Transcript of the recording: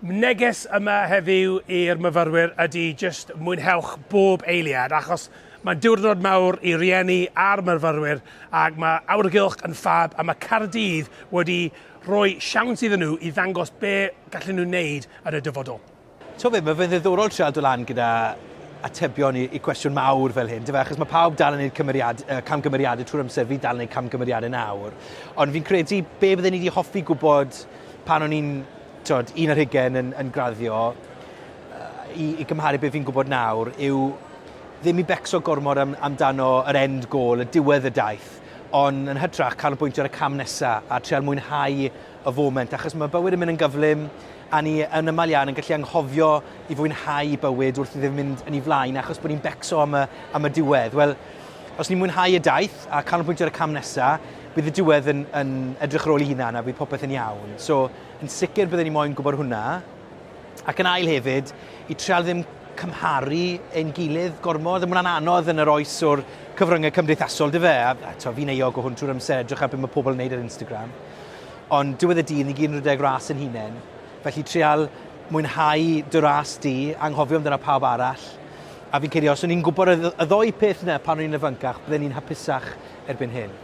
Neges yma heddiw i'r myfyrwyr ydy jyst mwynhewch bob eiliad achos mae'n diwrnod mawr i rieni a'r myfyrwyr ac mae awyrgylch yn ffab a mae Caerdydd wedi rhoi siawns iddyn nhw i ddangos be gallen nhw wneud yn y dyfodol. T'o' be', ma' fe'n ddiddorol trial do' lan gyda atebion i i cwestiwn mawr fel hyn, dyfe, achos ma' pawb dal yn neud cymeriad- yy camgymeriade trwy'r amser, fi dal yn neud camgymeriade nawr, ond fi'n credu be' bydden i 'di hoffi gwbod pan o'n i'n t'od, un ar hugen yn, yn graddio, i, i gymharu beth fi'n gwybod nawr, yw ddim i becso gormod am, amdano yr end goal, y diwedd y daith, ond yn hytrach canolbwyntio ar y cam nesa a trial mwynhau y foment, achos mae bywyd yn mynd yn gyflym, a ni yn ymal iawn yn gallu anghofio i fwynhau bywyd wrth iddo mynd yn ei flaen, achos bod ni'n becso am y, am y diwedd. Wel, os ni'n mwynhau y daith a canolbwyntio ar y cam nesa, bydd y diwedd yn, yn edrych ar ôl ei hunan a bydd popeth yn iawn. So, Yn sicr bydden ni moyn gwybod hwnna. Ac yn ail hefyd, i trial ddim cymharu ein gilydd gormod. Mae hwnna'n anodd yn yr oes o'r cyfryngau cymdeithasol, dy fe? A, a to, fi'n euog o hwn trwy'r amser, edrych ar beth mae pobl yn neud ar Instagram. Ond diwedd y dydd, ni gyd yn rhedeg ras yn hunain. Felly trial mwynhau dy ras di, anghofio amdano pawb arall. A fi'n credu os o'n i'n gwybod y, y ddoi peth yna pan o'n i'n ifancach, bydden ni'n hapusach erbyn hyn.